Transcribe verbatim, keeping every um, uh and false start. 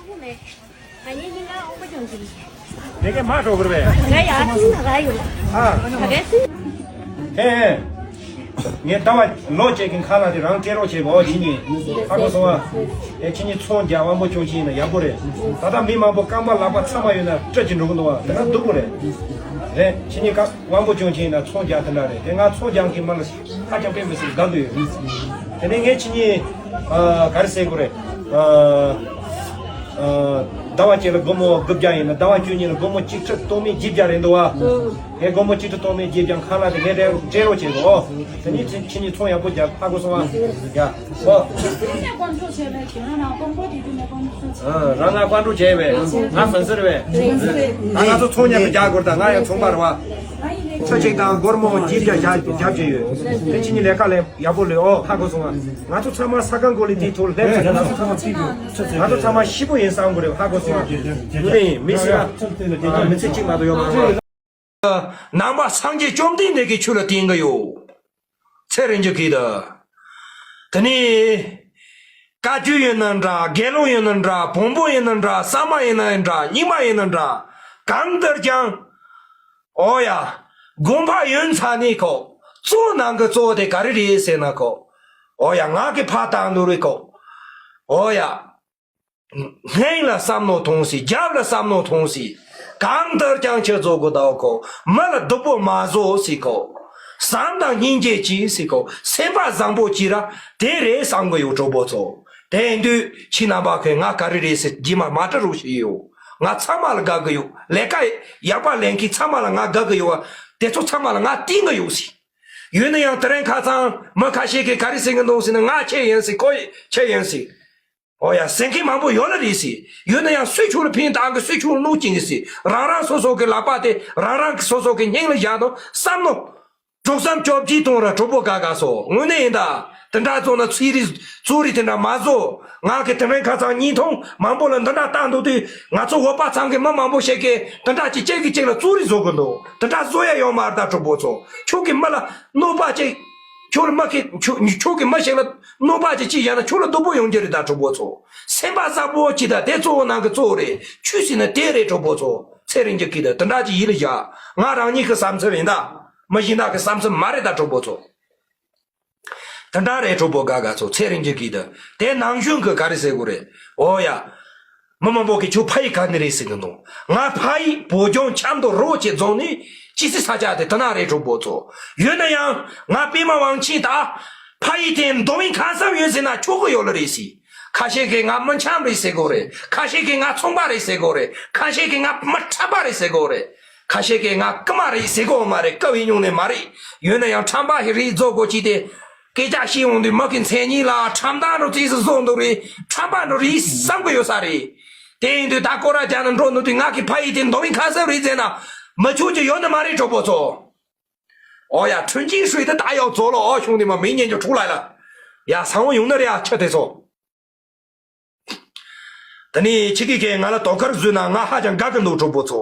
ང་གཉིས་གཉིས་ཀ་དབང་པོ་སྐྱོང་གི་ཡིན། དེ་གས་མ་འགྲོ་དགོས་པས། ང་ཡར་ཐིང་ན་ར་ཡོད། ཨ། ད་གས་སུ། ཨེ། ངས་ཟླ་བ་ལོ་གཅིག་གི་ཁ་ལ་དེ་རང་སྤྲད་རོགས་བྱེད་གོ་ཁྱེད་གཉིས། ཧ་གོ་སོང་ཨ། ཨེ་ཁྱེད་གཉིས་ཚོང་རྒྱག་དབང་པོ་སྐྱོང་གི་ཡིན་ན་ཡག་པོ་རེད། ད་ལྟ་མི་མང་པོ་རྐང་པ་ལག་པ་ཚང་མ་ཡོད་ན་སྤྲད་ཀྱི་འགྲོ་གི་འདུག་བ། དེ་ན་སྡུག་པོ་རེད། རེད། ཁྱེད་གཉིས་ཀ་དབང་པོ་སྐྱོང་གི་ཡིན་ན་ཚོང་རྒྱག་དེ་འདྲ་རེད། དེ་ང་ཚོང་རྒྱག་གི་མ་ལ་ཧ་ཅང་དཔེ་མི་སྲིད་དགའ་གི་ཡོད། དེ་ནས་ངས་ཁྱེད་གཉིས་ཨ་ག་རེ་ཟེར་དགོས་རེད། ཨ། ཟླ་བ་གཅིག་ལ་སྒོར་མོ་དགུ་བརྒྱ་ཡིན་ན་ཟླ་བ་བཅུ་གཉིས་ལ་སྒོར་མོ་གཅིག་ཁྲི་སྟོང་མི་བརྒྱད་བརྒྱ་རེད་འདུག་བ། ངས་སྒོར་མོ་གཅིག་ཁྲི་སྟོང་མི་བརྒྱད་བརྒྱ་ཁ་ལ་དེ་ངས་སྤྲད་སྤྲད་རོགས་བྱེད་དོ། དེ་ནས་ཁྱེད་ཁྱེད་གཉིས་ཚོང་ཡག་པོ་རྒྱག་ཧ་གོ་སོང་ཨ། ཡ། ཨོ། རང་ང་དཀོན་མཆོག་བྱས་པས་ང་ཧྥན་སི་རེད་པས། ང་ང་ཚོ་ཚོང་མཉམ་དུ་རྒྱག་དགོས་ད་ང་ཡང་ཚོང་པ་རེད་བ། ཁྲི་གཅིག་དང་སྒོར་མོ་བརྒྱད་བརྒྱ་རྒྱབ་རྒྱབ་བྱས་ཡོད། དེ་ཁྱེད་གཉིས་ལས་ཀ་ལས་ཡག་པོ་ལས་ཨོ་ཧ་གོ་སོང་ཨ། ང་ཚོ་ཚང་མ་ས་ཁང་གོ་ལི་དེའི་ཐོག་སླེབས་ཚར། ང་ཚོ་ཚང་མ་སྐྱིད་པོ་ཡིན་བསམ་དགོས་རེད་ཧ་གོ་སོང་ཨ། དེ་ཡིན་མི་སྲིད་ཨ། མི་ཚེ་གཅིག་མ་གཏོགས་ཡོད་མ་རེད། ནང་པ་སངས་རྒྱས་བཅོམ་ལྡན་འདས་ཀྱིས་ཆོས་ལ་བསྟན་གྱི་ཡོད། ཚེ་རིང་ཅིག་གིས་ད། དེ་ནས། བཀའ་བརྒྱུད་ཡིན་ན་འདྲ་དགེ་སློང་ཡིན་ན་འདྲ་བོན་པོ་ཡིན་ན་འདྲ་ས་མ་ཡིན་ན་འདྲ་རྙིང་མ་ཡིན་ན་འདྲ་གང་ལྟར་ཀྱང་། ཨོ་ཡ། དགོན་པ་ཡོད་ཚ་ནི་ཁོ། གཙོ་ནང་གི་གཙོ་དེ་ག་རེ་རེད་ཟེར་ན་ཁོ། ཨོ་ཡ་ང་གི་ཕ་དང་ནོ་རེད་ཁོ། ཨོ་ཡ། སྔོན་ལ་བསམ་མནོ་ཐོངས་སི་རྒྱབ་ལ་བསམ་མནོ་ཐོངས་སི། གང་ལྟར་ཀྱང་ཁྱེད་ཚོ་གི་ཟླ་བ་ཁོ། མི་ལ་སྡུག་པོ་མ་བཟོ་སི་ཁོ། བསམ་དང་སྙིང་རྗེ་གྱིས་སི་ཁོ། སེམས་པ་བཟང་པོ་གྱིས་ར་དེ་རེད་བསམ་གི་ཡོད་གྲོགས་པོ་ཚོ། དེ་ཡིན་དུས་ཁྱེད་རྣམ་པ་ཁོས་ང་ག་རེ་རེད་སི་རྗེས་མ་མ་དྲི་རོགས་ཞུས་ཡོད། ང་ཚང་མ་ལ་དགའ་གི་ཡོད། ལས་ཀ་ཡག་པ་ལས་མཁན་ཚང་མ་ལ་ང་དགའ་གི་ཡོད། དེ་ཚོ་ཚང་མ་ལ་ང་བསྟན་གི་ཡོད་སི། ཡོད་ན་ཡང་དེ་རིང་ཁ་སང་མི་ཁ་ཤས་ཀྱིས་ག་རེ་ཟེར་གི་འདུག་ཟེར་ན་ང་ཁྱེད་ཡིན་སི་ཁོ་ཁྱེད་ཡིན་སི། ཨོ་ཡ་ཟེར་མཁན་མང་པོ་ཡོད་ལ་རེད་སི། ཡོད་ན་ཡང་སུས་ཁྱོད་ལ་ཕན་བཏགས་གི་སུས་ཁྱོད་ལ་གནོད་ཀྱིན་གི་སི། རང་རང་སོ་སོ་གི་ལག་པ་དེ་རང་རང་གི་སོ་སོ་གི་སྙིང་ལ་བཞག་དང་བསམ་མནོ། དྲུག་བསམ་བཅོ་བརྒྱད་གཏོང་ར་གྲོགས་པོ་དགའ་དགའ་སོ་དངོས་གནས་ཡིན་ད། དེ་འདྲ་བཟོ་ན་ཚིག་རིས་གཙོ་རིས་དེ་འདྲ་མ་བཟོ། ང་གི་དེ་རིང་ཁ་སང་བརྙན་ཐུང་མང་པོ་ལ་འདི་འདྲ་བཏང་འདུག་དུས་ང་ཚོ་བོད་པ་ཚང་གི་མི་མང་པོ་ཞིག་གིས་དེ་འདྲ་ཅིག་གཅིག་གིས་གཅིག་ལ་གཙོ་རིས་བཟོ་གི་འདུག་དེ་འདྲ་བཟོ་ཡ་ཡོད་མ་རེད་ད་གྲོགས་པོ་ཚོ། ཁྱོད་ཀྱི་མི་ལ་གནོད་པ་ཅིག་ཁྱོད་ལ་མ་ཁེ་ཁྱོད་ཁྱོད་ཀྱི་མ་ཞིག་ལ་གནོད་པ་ཅིག་ཅིག་ཡང་ན་ཁྱོད་ལ་སྡུག་པོ་ཡོང་རྒྱུ་རེད་ད་གྲོགས་པོ་ཚོ། སེམས་པ་བཟང་པོ་ཅིག་ད་དེ་གཙོ་བོ་ནང་གི་གཙོ་བོ་རེད། ཆོས་ཟེར་ན་དེ་རེད་གྲོགས་པོ་ཚོ། ཚེ་རིང་གི་སྐད་དུ་དེ་འདྲ་ཅིག་ཡིད་ལ་བཞག་ང་རང་ཉིད་ཀྱི་བསམ་ཚུལ་ཡིན་ད། མི་གཞན་དག་གི་བསམ་ཚུལ་མ་རེད་ད་གྲོགས་པོ་ཚོ། དེ་འདྲ་རེད་གྲོགས་པོ་དགའ་དགའ་ཚོ། ཚེ་རིང་གི་སྐད་དུ་དེ་ནང་བཞིན་གི་ག་རེ་ཟེར་དགོས་རེད། ཨོ་ཡ། མི་མང་པོ་གིས་ཁྱོད་ཕ་ཡུལ་ག་ནས་རེད་ཟེར་གི་འདུག་ང་ཕ་ཡུལ་བོད་ལྗོངས་ཆབ་མདོ་རི་བོ་ཆེ་རྫོང་ནས་སྐྱེ་སའི་ས་ཆ་དེ་དེ་ན་རེད་གྲོགས་པོ་ཚོ། ཡོད་ན་ཡང་ང་པད་མ་དབང་ཆེན་ད་ཕ་ཡུལ་དེ་མདོ་སྨད་ཁམས་གསུམ་ཡོད་ཟེར་ན་ཆོག་གི་ཡོད་ལ་རེད་ཟེར། ཁ་ཤས་ཀྱིས་ང་མི་འཆམ་རེད་ཟེར་གོ་རེད། ཁ་ཤས་ཀྱིས་ང་ཚོང་པ་རེད་ཟེར་གོ་རེད། ཁ་ཤས་ཀྱིས་ང་མི་ཁྲམ་པ་རེད་ཟེར་གོ་རེད། ཁ་ཤས་ཀྱིས་ང་རྐུ་མ་རེད་ཟེར་གོ་མ་རེད། རྐུ་བའི་སྙུང་གནས་མ་རེད། ཡོད་ན་ཡང་ཁྲམ་པ་ཞིག་རེད་བཟོ་དགོས་ཀྱི་དེ། སྐད་ཆ་བཤད་འོང་དུས་མི་གི་མཚན་སྙན་ལ་ཁྲམ་ཐང་འགྲོ་རྩིས་སུ་བཟོ་འདུག་རེད། ཁྲམ་པ་འགྲོ་རེད་བསམ་གི་ཡོད་ས་རེད། དེ་ཡིན་དུས་ད་སྐོར་ར་རྒྱག་ན་འགྲོ་འདུག་དུས་ང་གི་ཕ་ཡུལ་དེ་མདོ་སྨད་ཁམས་གསུམ་རེད་ཟེར་ན་མི་ཆོག་རྒྱུ་ཡོད་ནི་མ་རེད་གྲོགས་པོ་ཚོ། ཨོ་ཡ་ཁྲུན་ཅིན་ཧྲུའེ་དེ་ད་ཡག་བཟོ་ལོ། ཨོ་གཞུང་དེ་མ་མི་ཉན་རྒྱུ་འཁྲུག་ལ་ཡ་ལ་ཡ་ས་བོན་ཡོང་ནི་རེད་ཡ་ཁྱི་དེ་ཚོ། དེ་ནས་ཁྱི་གི་གས་ང་ལ་དོ་ཁུར་བཟོས་ན་ང་ཧ་ཅང་དགའ་གི་འདུག་གྲོགས་པོ་ཚོ།